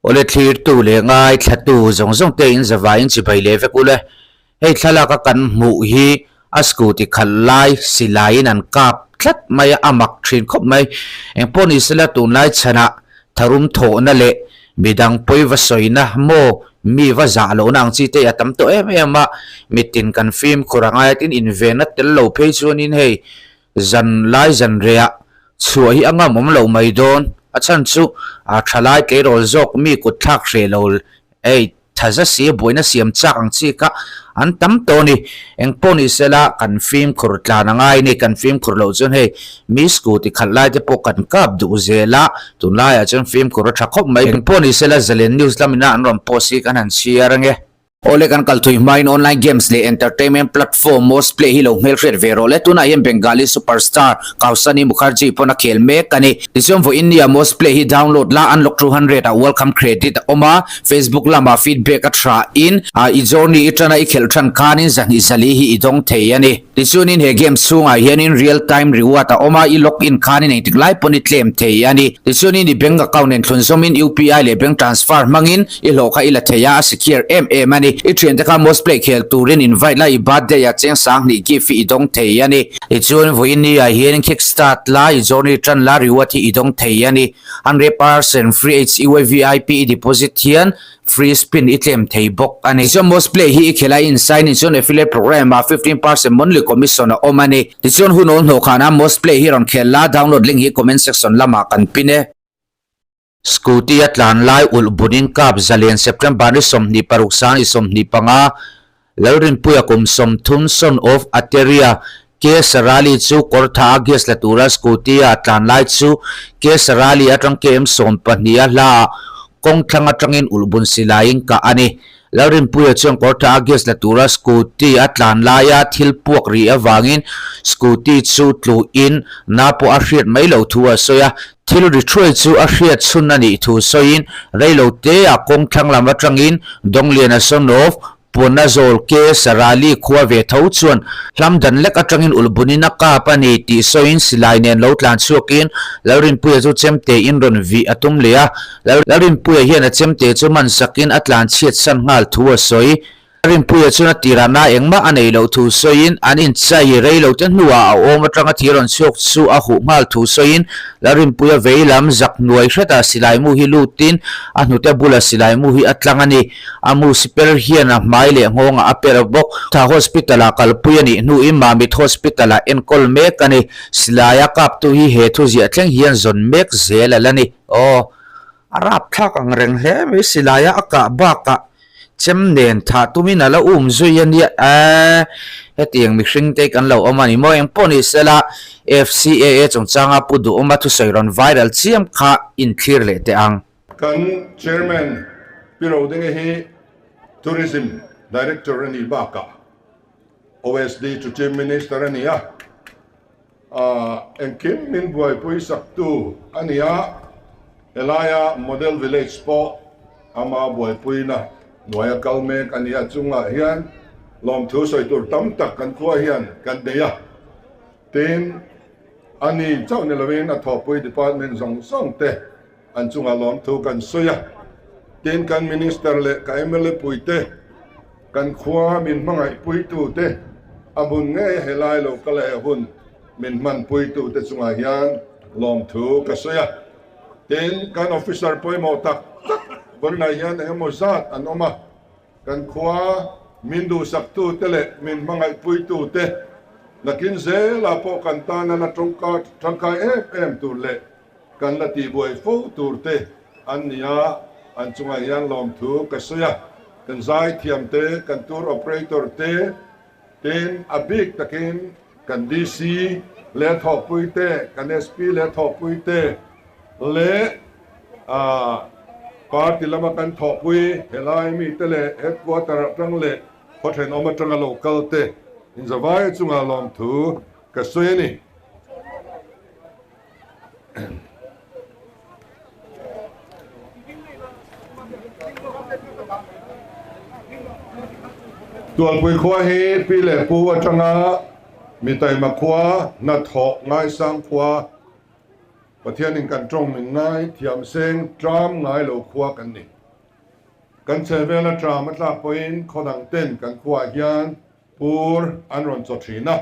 Awle thlirtu leh ngaithlatu zawng zawng te in zavaiin chibai leh vek ule. Hei thlalaka kan hmuh hi a scooty khalh lai silaiin an kap tlat mai a, a mak thin khawp mai. Engpawh ni sela tunlai chhanah tharum thawhna leh midang pawi va sawina maw mi va zah lohna ang chi te a tam tawh em em a, mitin kan fimkhur a ngai a tin invenna tel lo phei chuanin hei Zan lai zan rehah chhuah hi a ngam awm lo mai dawn. A chhan chu a thalai tleirawl zawk mi kut thlak hreh lo ei tha za si a buaina siam chak ang chi kha an tam tawh a ni. Eng pawh ni sela kan fimkhur tlan a ngai a ni. Kan fimkhur loh chuan hei mi scooty khalh lai te pawh kan kap duh zel a, tunlaiah chuan fimkhur a tha khawp mai. Eng pawh ni sela Zalen News lamina an rawn post hi kan han chhiar ange. Awle kan kal thui hmain online games leh entertainment platform Mostplay hi lo hmelhriat ve rawh le. Tunah hian Bengali superstar Kausani Mukherjee pawn a khel mek a ni. Tichuan vawiin nia Mostplay hi download la unlock 200 ah welcome credit a awm a, Facebook lamah feedback a tha in i journey i tana i khelh than khanin zahnih zali hi i dawng thei a ni. Tichuanin he game chhungah hianin real time reward a awm a, i log in khanin engtik lai pawn i claim thei a ni. Tichuanin i bank account nen thlunzawmin UPI leh bank transfer hmangin i hlawh kha i la thei a, a secure em em a ni. I thiante kha Mosplay khel turin invite la, i birthday ah cheng sanghnih gift hi i dawng thei a ni. Tichuan vawiin ni ah hianin kick start la, i journey tan la, reward hi i dawng thei a ni. 100% free HUA VIP i deposit hian Free spin i tlem thei bawk a ni. Tichuan Mosplay hi i khelh a in sign in chuan affiliate program ah 15% monthly commission a awm a ni. Tichuan hun awl hnawh khanah Mosplay hi rawn khel la, download link hi comment section lamah kan pin e. Scooty a tlan lai ulh bunin kap zalen September ni 26 sang i 25 Lalrinpuia kum 30 son of Ateria K Sarali chu kawrtha a gas la tura scooty a tlan lai chu K Sarali atang KM 12 a hla ah kawng thlang atangin ulhbun silaiin kah a ni. Lalrinpuia chuan kawrtha a gas la tura scooty a tlan laia thil puak rih avangin scooty chu tluin na pawh a hriat mai loh thu a sawi a. Thil ri thuai chu a hriat chhun a nih thu sawiin reilo teah kawng thlang lam atangin Dawngliana son of Puanna zawl ke Sarali khua ve tho chuan hlam dan lek atangin ulhbunin a kap a ni tih sawiin silai nen lo tlan chhuakin Lalrinpuia chu chemte in rawn vih a tum leh a. Lalrinpuia hian a chemte chu man sakin a tlan chhiat san nghal thu a sawi. Rinpuia chuan a tirah na engmah a nei loh thu sawiin an inchai rei lo te hnuah a awm atanga thil rawn chhuak chu a huh nghal thu sawiin Lalrinpuia vei lam zak hnuai hretah silai mu hi lutin a hnute bula silai mu hi a tlang a ni. A mu siper hian a hmai leh nghawngah a per bawk. Tha Hospital-ah kalpui a nih hnuin Mamit Hospital-ah enkawl mek a ni. Silaia kaptu hi he thuziah thleng hian zawn mek zel a la ni. Aw, a rapthlak ang reng hle mai silaia a kah bakah chem nen thah tumin a la um zui a nia. Eee, hetiang mihring te kan lo awm a ni maw? Engpawh ni sela FCAA chungchanga Pu Duhawma thusawi rawn viral chiam kha inthlir leh teh ang. Kan Chairman Pi Rodinga hi Tourism Director a nih bakah OSD to Chief Minister a ni a, engkim min buaipui saktu a ni a, helaia Model Village pawh ama buaipuina hnuaia kal mek a ni a, chungah hian lawmthu sawi tur tam tak kan khua hian kan nei a, tin a ni chauh ni lovin a thawhpui department zawng zawng te An chungah lawmthu kan sawi a, tin kan Minister leh ka mla puite, kan khua min hmangaihpuitute, a hmun ngei a helai lo kal he hun min hmanpuitute chungah hian lawmthu ka sawi a. Tin, kan officer pawimawh tak tak vawiinah hian engemaw zat an awm a, kan khua min duhsaktute leh min hmangaihpuitute nakin zelah pawh kan tana la tangkai em em tur leh Kan la tihbuai fo tur te an ni a, an chungah hian lawmthu ka sawi a, kan zaithiam te, kan tour operator te, tin a bik takin kan DC leh thawhpui te, kan SP leh thawhpui te leh party lama kan thawhpui helai mite leh headquarter atang leh khaw thenawm atanga lo kal te inzavai chungah lawmthu ka sawi a ni. Tualpui khua hi pi leh pu atanga mi taima khua, hnathawh ngaisang khua Pathianin kan tawng min ngai thiam seng tram ngai lo khua kan ni. Kan chhehvela tram a tlak pawhin khaw dang ten kan khuaah hian pur an rawn chaw thin a,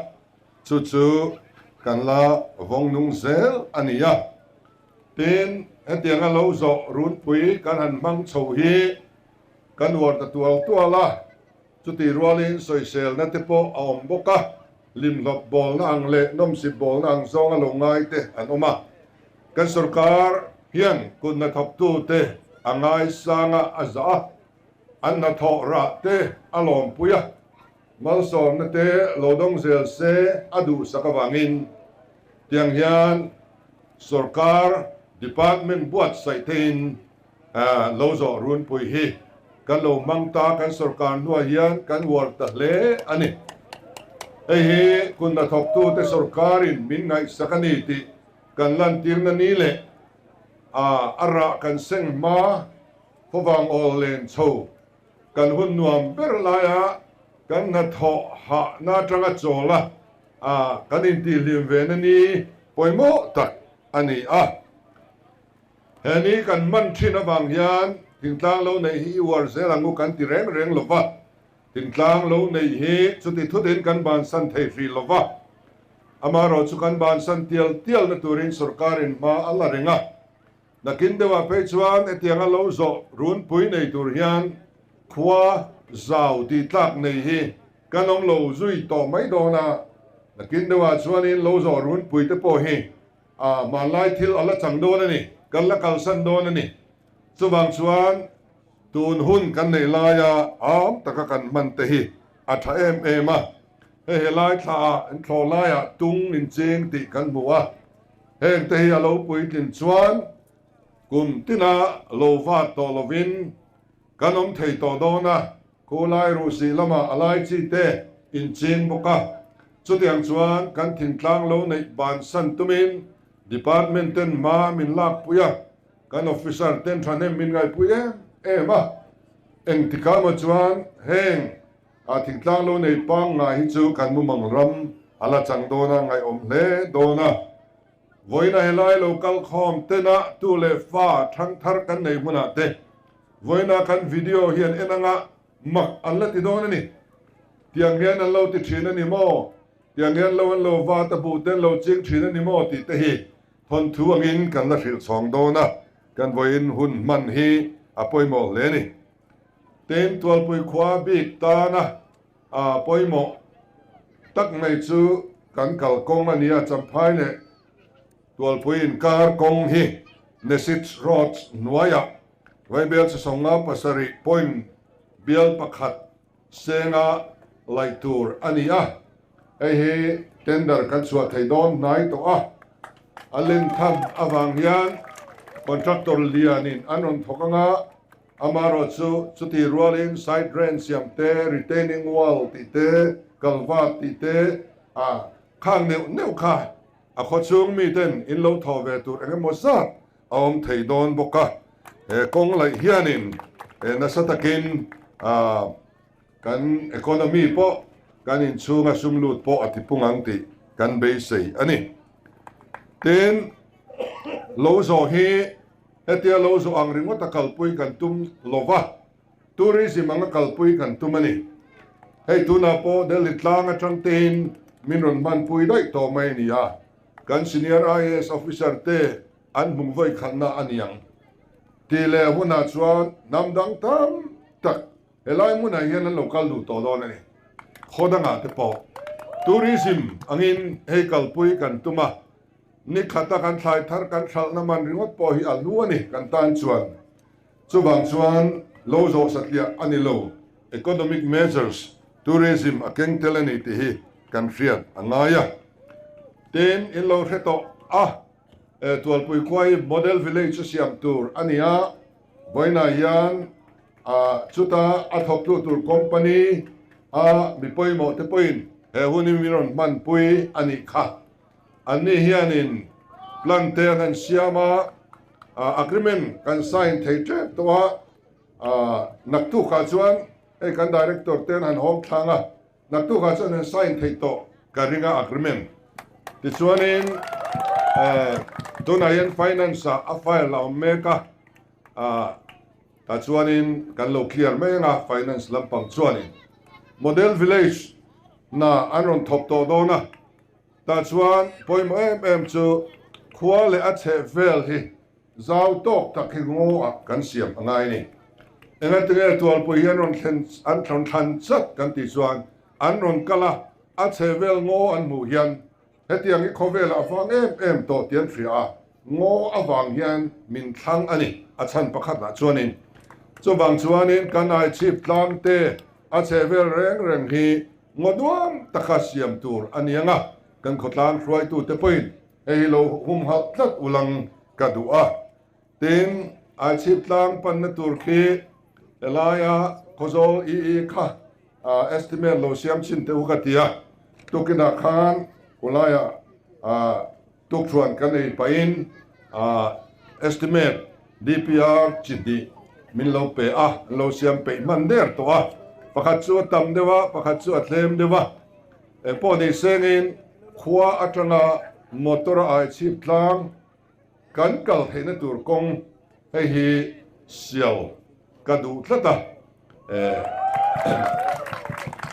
chu chu kan la vawng nung zel a ni a. Tin, hetianga lo zawh runpui kan han hmang chho hi kan uar ta tual tual a, chutih rualin sawiselna te pawh a awm bawk a, limhlawp bawlna ang leh nawmsip bawlna ang zawnga lo ngai te an awm a. Kan sorkar hian kut hnathawktute a ngaisanga a zah a, an hnathawh rah te a lawmpui a, malsawmna te lo dawng zel se a duhsak avangin tiang hian sorkar department buatsaih theiin lo zawh runpui hi kan lo hmang ta, kan sorkar hnuah hian kan uar ta hle a ni. Hei hi kun hnathawktute sorkarin min ngaihsak a ni tih kan lantirna ni leh a rah kan seng hma khawvang awl len chho kan hun nuam ber laia kan hnathawh hahna atanga chawl a, kan intihhlim ve na ni pawimawh tak a ni a. He ni kan man thin avang hian thingtlang lo neih hi i uar zel ang u kan ti reng reng lo va, thingtlang lo neih hi chuti thutin kan bansan thei hrih lo va, amaherawh chu kan bansan tial tial na turin sorkarin hma a la reng a. Nakin deuhah phei chuan hetianga lo zawh runpui nei tur hian khua zau tih tlak nei hi kan awm lo zui tawh mai dawn a, nakin deuhah chuanin lo zawh runpui te pawh hi A, hmanlai thil a la chang dawn a ni, kan la kalsan dawn a ni. Chuvang chuan tun hun kan neih laia am taka kan hman te hi a tha em em a. Hei helai thlaah an thlawh laiah tung inching tih kan hmu a, heng te hi a lo puitlin chuan kum tina lo vat tawh lovin kan awm thei tawh dawn a. Khulai ruhsih lamah a lai chi te inching bawk a, chutiang chuan kan thingtlang lo neih bansan tumin Department ten hma min lakpui a, kan officer ten thahnem min ngaihpui em em a, engtikah maw chuan heng a thingtlang lo nei pangngai hi chu kan mumang ram a la chang dawn a, ngaihawm hle dawn a. Vawiina helai lo kalkhawm tena tu leh fa thangthar kan nei hmunah te Vawiina kan video hian en anga mak an la ti dawn a ni. Tiang hian an lo ti thin a ni maw? Tiang hian lo an lo vat a buh te an lo ching thin a ni maw? tih te hi thawnthu angin kan la hrilh chhawng dawn a, kan vawiin hun hman hi a pawimawh hle a ni. Tin, Tualpui khua bik tana a pawimawh tak mai chu kan kalkawng a ni a, Champhai leh Tualpui inkar kawng hi Nesits Road hnuaiah Vaibel chi sawmnga pasarih point bial pakhat senga laih tur a ni a, hei hi tender kan chhuah thei dawn hnai tawh a, a len tham avang hian contractor lianin an rawn thawk anga, amaherawh chu chutih rualin side drain siam te, retaining wall tih te, culvert tih te, ah khang neuh neuh kha a khawchhung miten in lo thawh ve tur eng emaw zat a awm thei dawn bawk a, he kawng laih hianin nasa takin kan economy pawh kan inchhunga sum lut pawh a tipung ang tih kan beisei a ni. Tin, lo zawh hi hetia lo zawh ang ringawt a kalpui kan tum lo va, tourism anga kalpui kan tum a ni. Hei tunah pawh Delhi tlang atang tein min rawn hmanpui daih tawh mai a ni a, kan senior IAS officer te an hmung vawi khatna a ni ang tih leh hunah chuan hnam dang tam tak helai hmunah hian an lo kal duh tawh dawn a ni. Khaw dangah te pawh tourism angin hei kalpui kan tum a, ni khata kan thlai thar kan thalhna man ringawt pawh hi a hlu a ni kan tan chuan. Chuvang chuan lo zawh satliah a ni lo, economic measures, tourism a keng tel a ni tih hi kan hriat a ngai a. Tin, in lo hre tawh a, Tualpui khua hi model village a siam tur a ni a, vawiinah hian chuta a thawktu tur company a mi pawimawh te pawhin he hun hi min rawn hmanpui a nih kha. Anni hianin plan te an han siam a, agreement kan sign thei tep tawh a, naktukah chuan hei kan director te an han hawng thlang a, naktukah chuan an sign thei tawh ka ring a agreement. Tichuanin. Tunah hian finance ah a file a awm mek a, tah chuanin kan lo clear mai anga finance lampang chuanin model village hna an rawn thawk tawh dawn a, tah chuan pawimawh em em chu khua leh a chheh vel hi Zau tawk tak hi ngaw ah kan siam a ngai a ni. Engatinge Tualpui hi an rawn thlen an rawn thlan chat kan tih chuan an rawn kal a, a chhe vel ngaw an hmuh hian hetiang hi khawvelah a vang em em tawh tih an hria a, ngaw avang hian min thlang a ni a chhan pakhat ah chuanin. Chuvang chuanin kan aichhip tlang te a chhe vel reng reng hi ngaw nuam taka siam tur a ni ang a, kan khawtlang hruaitute pawhin Hei hi lo humhalh tlat ulang ka duh a, tin Aichhip tlang panna tur khi helaia Khawzawl EE kha estimate lo siam chhin teh u ka ti a, tukinah khan khulaiah tukthuan kan ei pahin estimate DPR chi hnih min lo pe a, an lo siam peih hman der tawh a, pakhat chu a tam deuh a, pakhat chu a tlem deuh a. Engpawh ni sengin khua atanga motor a aichhip tlang kan kal theihna tur kawng hei hi sial ka duh tlat a,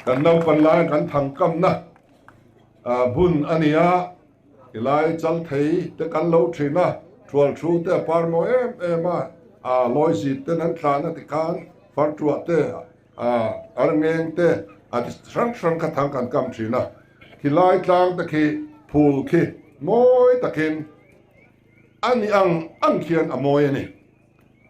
kan naupan laia kan thangkamna hmun a ni a, tilai chal thei te kan lo thin a, thual thu te a par mawi em em a, lawi zit ten an thlan a tikhan fartuah te A arngeng te a ti hrang hrang kha thang kan kam thin a, khi lai tlang te khi phul khi mawi takin a ni ang ang khian a mawi a ni.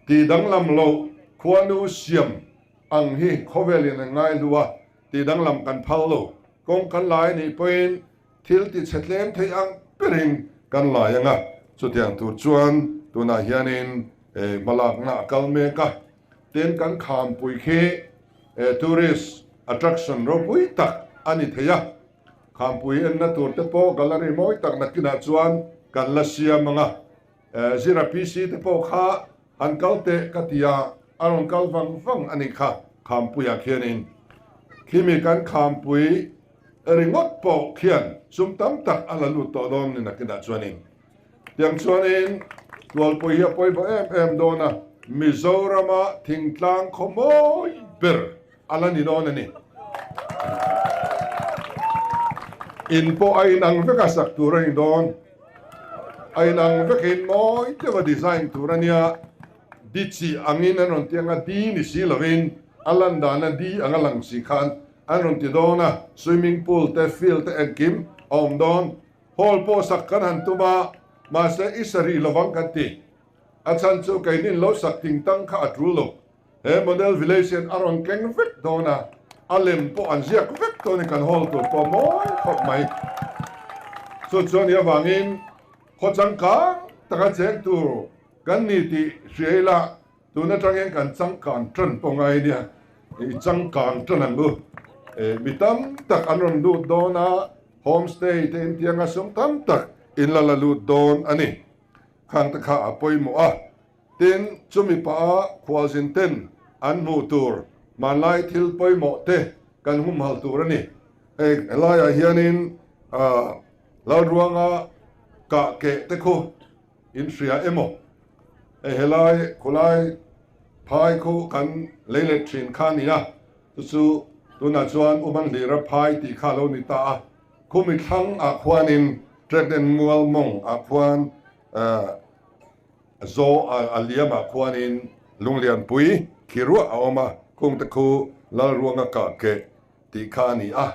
Tih danglam loh khuanu siam ang hi khawvelin an ngai hlu a, tih danglam kan phal lo. Kawng kan lai anih pawhin thil ti chhe tlem thei ang berin kan lai ang a, chutiang tur chuan tunah hianin hmalakna a kal mek a. Tin, kan khampui khi tourist attraction ropui tak a ni thei a, khampui enna tur te pawh gallery mawi tak nakinah chuan kan la siam ang a, Zira PC te pawh kha han kal teh ka ti a, a rawn kal vang vang a nih kha khampuiah khianin. Khimi kan khampui ringawt pawh khian sum tam tak a la lut tawh dawn ni nakinah chuanin. Tiang chuanin Tualpui hi a pawimawh em em dawn a, Mizorama thingtlang khaw mawi ber a la ni dawn a ni. In pawh a inang vek a sak tur a ni dawn. A inang vekin mawi deuha design tur a nia. Di chi angin an rawn ti ang a, di ni si lovin a lan dana di anga lang si khan an rawn ti dawn a, swimming pool te, field te engkim a awm dawn. Hall pawh sak kan han tum a, mahse i sa rih lovang kan ti. A chhan chu keinin lo sak ting tang kha a tul lo. He model village hian a rawn keng vek dawn a, a lem pawh an ziak vek dawn in kan hall tur pawh mawi khawp mai. Chu chuan i avangin khaw changkang taka cheng tur kan ni tih hria ila Tun atang hian kan changkang tan pawh ngai nia, i changkang tan ang u. Mi tam tak an rawn lut dawn a, homestay te intianga sum tam tak in la la lut dawn a ni. Khang te kha a pawimawh a, tin chumi pah a khualzin ten an hmuh tur hmanlai thil pawimawh te kan humhal tur a ni. Hei helaiah hianin Lalruanga kah keh te khu In hria emaw? Hei helai khawlai phai khu kan lei let thin kha a ni a, chu chu tunah chuan Uman Hlira phai tih kha a lo ni ta a, khumi thlang ah khuanin Trekden Mual mawng ah khuan Zaw a liam ah khuanin Lunglianpui khi ruah a awm a, khungte khu Lalruanga kah keh tih kha a ni a.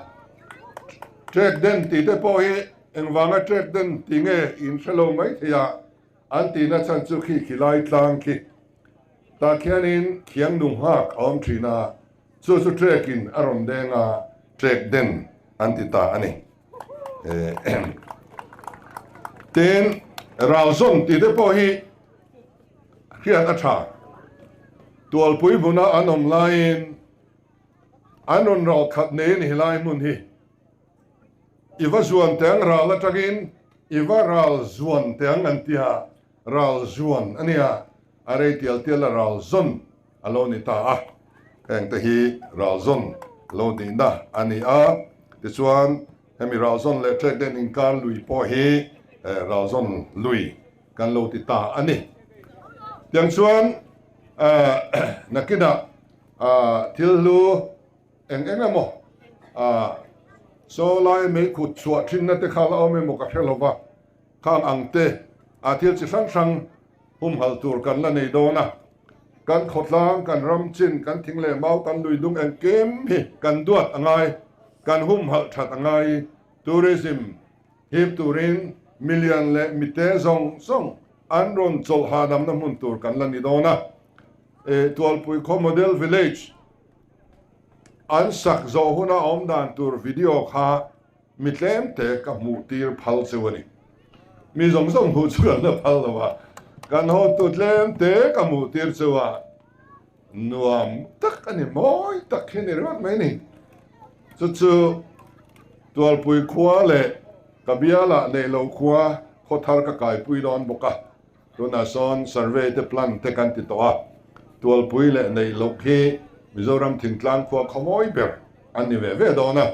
Trek den tih te pawh hi engvanga trek den tih nge in hre lo mai thei a, an tihna chhan chu khi khi lai tlang khi tah khianin khiang nung nghak a awm thin a, chu chu trek in a rawn deng a, trek den an ti ta a ni. Tin, ralzawn tih te pawh hi hriat a tha. Tualpui hmuna an awm laiin An rawn ral khat nei a ni helai hmun hi. I va zuan teh ang ral atangin i va ral zuan teh ang an ti a, ral zuan a nia, a rei tial tial a ral zawn a lo ni ta a. Heng te hi ral zawn lo nihna a ni a, tichuan hemi ral zawn leh tlek den inkar lui pawh hi. Ralzawn lui kan lo ti ta a ni. Tiang chuan nakinah thil hlu eng eng emaw saw lai mei khut chhuah thinna te kha la awm emaw ka hre lo va, khang ang te a thil chi hrang hrang humhalh tur kan la nei dawn a. Kan khawtlang, kan ram chin, kan thing leh mau, kan lui dung engkim hi kan duat a ngai, kan humhalh that a ngai. Tourism hip turin milian leh mite zawng zawng an rawn chawlh hahdamna hmun tur kan la ni dawn a. Tualpui khaw Model Village an sak zawh huna awm dan tur video kha mi tlem te ka hmuh tir phal cheu a ni. Mi zawng zawng hmuh chu kan la phal lo a, kan hawtu tlem te ka hmuh tir cheu a. Nuam tak a ni, mawi tak hi a ni ringawt mai a ni. Chu chu Tualpui khua leh ka bialah neih loh khua khaw thar ka kaipui dawn bawk a. Tunah sawn survey te plan te kan ti tawh a, Tualpui leh neih loh khi Mizoram thingtlang khua khawmawi ber an ni ve ve dawn a.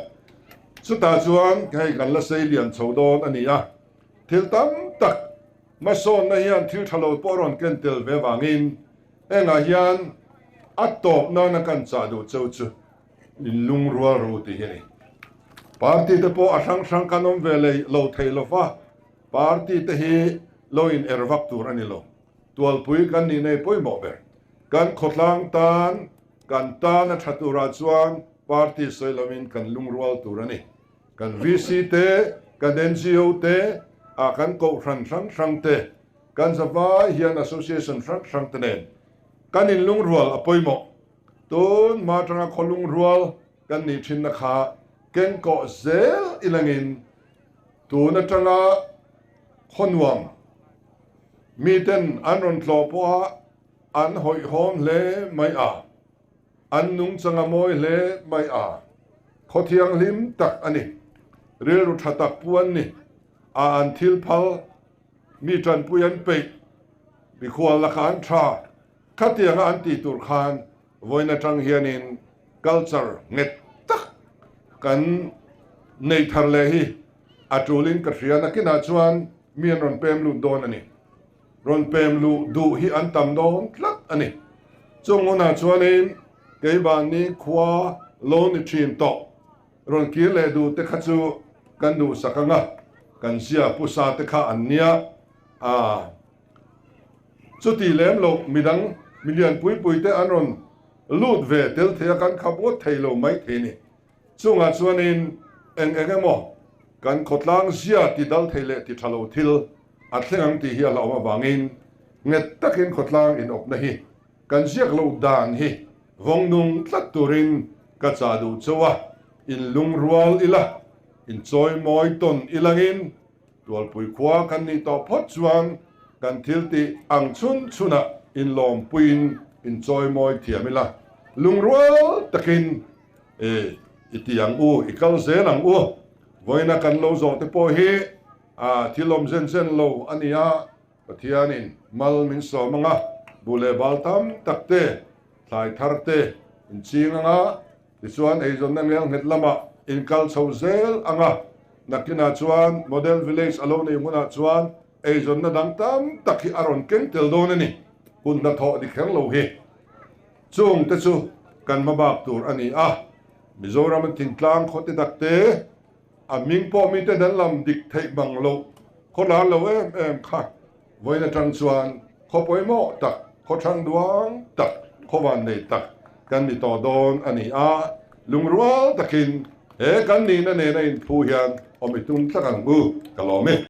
Chutah chuan hei kan la sei lian chho dawn a ni a, thil tam tak hmasawnna hian thil tha lo pawh a rawn ken tel ve vangin Hengah hian a tawp nana kan chah duh cheu chu in lungrual ru tih hi a ni. Party te pawh a hrang hrang kan awm ve leh lo thei lo va, party te hi lo in er vak tur a ni lo. Tualpui kan nih nei pawimawh ber. Kan khawtlang tan, kan tan a tha turah chuan party sawi lovin kan lungrual tur a ni. Kan VC te, kan NGO te, ah kan kohhran hrang hrang te, Kan zavai hian association hrang hrang te nen kan inlungrual a pawimawh. Tun hma atanga khaw lungrual kan nih thinna kha keng kawh zel ilangin tun atanga khaw nuam miten an rawn tlawh pawha an hawihhawm hle mai a, an nungchang a mawi hle mai a, khaw thianghlim tak a ni, rilru tha tak pu an ni a, an thil phal. Mi tanpui an peih, mikhual lakah an tha, khatianga an tih tur khan vawiin atang hianin culture nghet tak kan nei thar leh hi a tulin ka hria. Nakinah chuan mi an rawn pem lut dawn a ni. Rawn pem luh duh hi an tam dawn tlat a ni. Chung hunah chuanin keimahni khua lo ni thin tawh. Rawn kir leh duh te kha chu kan duhsak ang a, kan zia pusa te kha an nia a. Chuti lem lo midang milian pui pui te an rawn lut ve tel thei a, kan khap ngawt thei lo mai thei ni. Chungah chuanin eng eng emaw kan khawtlang zia ti dal thei leh ti tha lo thil a thleng ang tih hi a hlauhawm avangin nghet takin khawtlang inawpna hi Kan ziak loh dan hi vawng nung tlat turin ka chah duh chauh a, in lungrual ila, in chawi mawi tawn ilangin Tualpui khua kan nih tawh phawt chuan kan thil tih ang chhun chhunah in lawmpuiin in chawi mawi thiam ila, lungrual takin e i ti ang u, i kal zel ang u. Vawiina kan lo zawh te pawh hi thil awm zen zen lo a ni a. Pathianin mal min sawm anga, buh leh bal tam tak te, thlai thar te in ching anga, tichuan eizawnna ngel nghet lamah in kal chho zel anga, nakinah chuan Model Village a lo nei hunah chuan eizawnna dang tam tak hi a rawn keng tel dawn a ni, hun hnathawh ni kher lo hi. Chung te chu kan hmabak tur a ni a, Mizoram an thingtlang khaw te tak te, A hming pawh mite dan lam dik theih bang loh khaw lar lo em em kha vawiin atang chuan khaw pawimawh tak, khaw thang duang tak, khaw van nei tak kan ni tawh dawn a ni a, lungrual takin he kan nihna nena inphu hian awm i tum tlat ang u, ka lawm e.